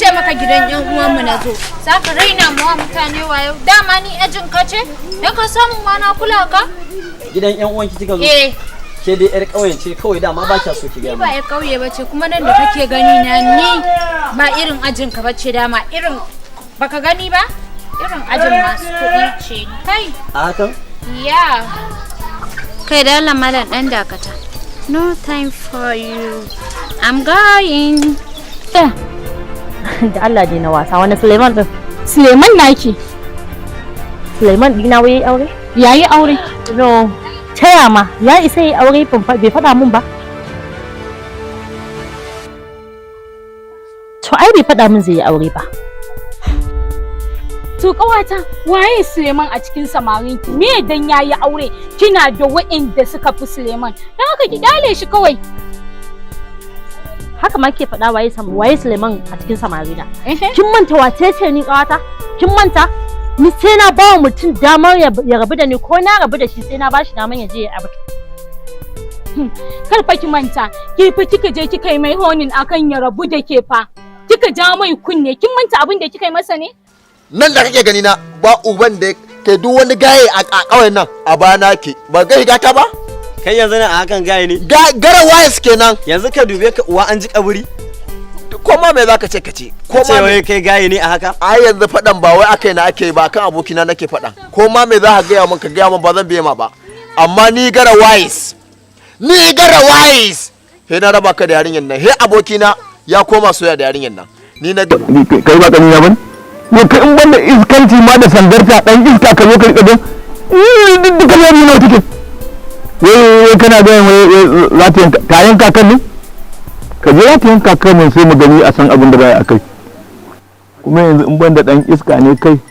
Ce maka gidan yan uwanmu na zo. Za ka raina mu wa mutane wayo. Dama ni ajin ka ce? Dan ka samu ma na kula ka? Gidan yan uwanki kika zo? Eh. Ke dai yar ƙauyen ce kawai, dama ba kya so ki gaya Ni ba min. ya kauye bace, kuma nan da kake gani na, ni ba irin ajin ka bace. Dama irin baka gani ba? Irin ajin masu kuɗi ce ni. Kai. A hakan? Ya. Kai da Allah, malam, dan dakata. No time for you. I'm going. Da Allah dai na wasa, wani Suleiman din? Suleiman naki. Suleiman dina wai yayi aure? Yayi aure. No. Taya ma ya isa yi aure bai faɗa mun ba? To ai bai faɗa min zai yi aure ba. To ƙawata, waye Suleiman a cikin samarin ki? Me dan yayi aure? Kina da wa'inda suka fi Suleiman. Dan haka ki kyale shi kawai. Haka ma ke faɗa, waye sam waye Suleiman a cikin samarina? Kin manta wace ce ni, ƙawata? Kin manta? Ni sai na ba wa mutum damar ya rabu da ni ko na rabu da shi, sai na ba shi damar ya je ya abu. Kar fa ki manta, ki fa kika je kika yi mai honin akan ya rabu da ke fa. Kika ja mai kunne, kin manta abin da kika yi masa ne? Nan da kake gani na, ba uban da ke duk wani gaye a ƙauyen nan a bana ke ba ga higa ta ba. Kai yanzu nan a hakan gaye ne? Gara wayes kenan. Yanzu ka dube ka, uwa an ji kaburi. Ko ma me zaka ce ka ce ko Ka ce ma wai kai gaye ne a haka? Ai yanzu faɗan ba wai akai na ake ba, kan abokina nake faɗan. Ko ma me za ka gaya min, ka gaya min, ba zan biye ma ba. Amma ni gara wayes, ni gara wayes, he na raba ka da yarinyar nan, he abokina ya koma soya da yarinyar nan, ni na Kai ba kanina bane ne? Kai in banda iskanci ma da sangarta, dan iska, ka zo ka rika don duka yari nawa take. Wai wai kana ga wai za ta yanka, ta yanka kan ne? Ka je za ta yanka kan mun, sai mu gani a san abin da bai akai. Kuma yanzu in banda dan iska ne kai.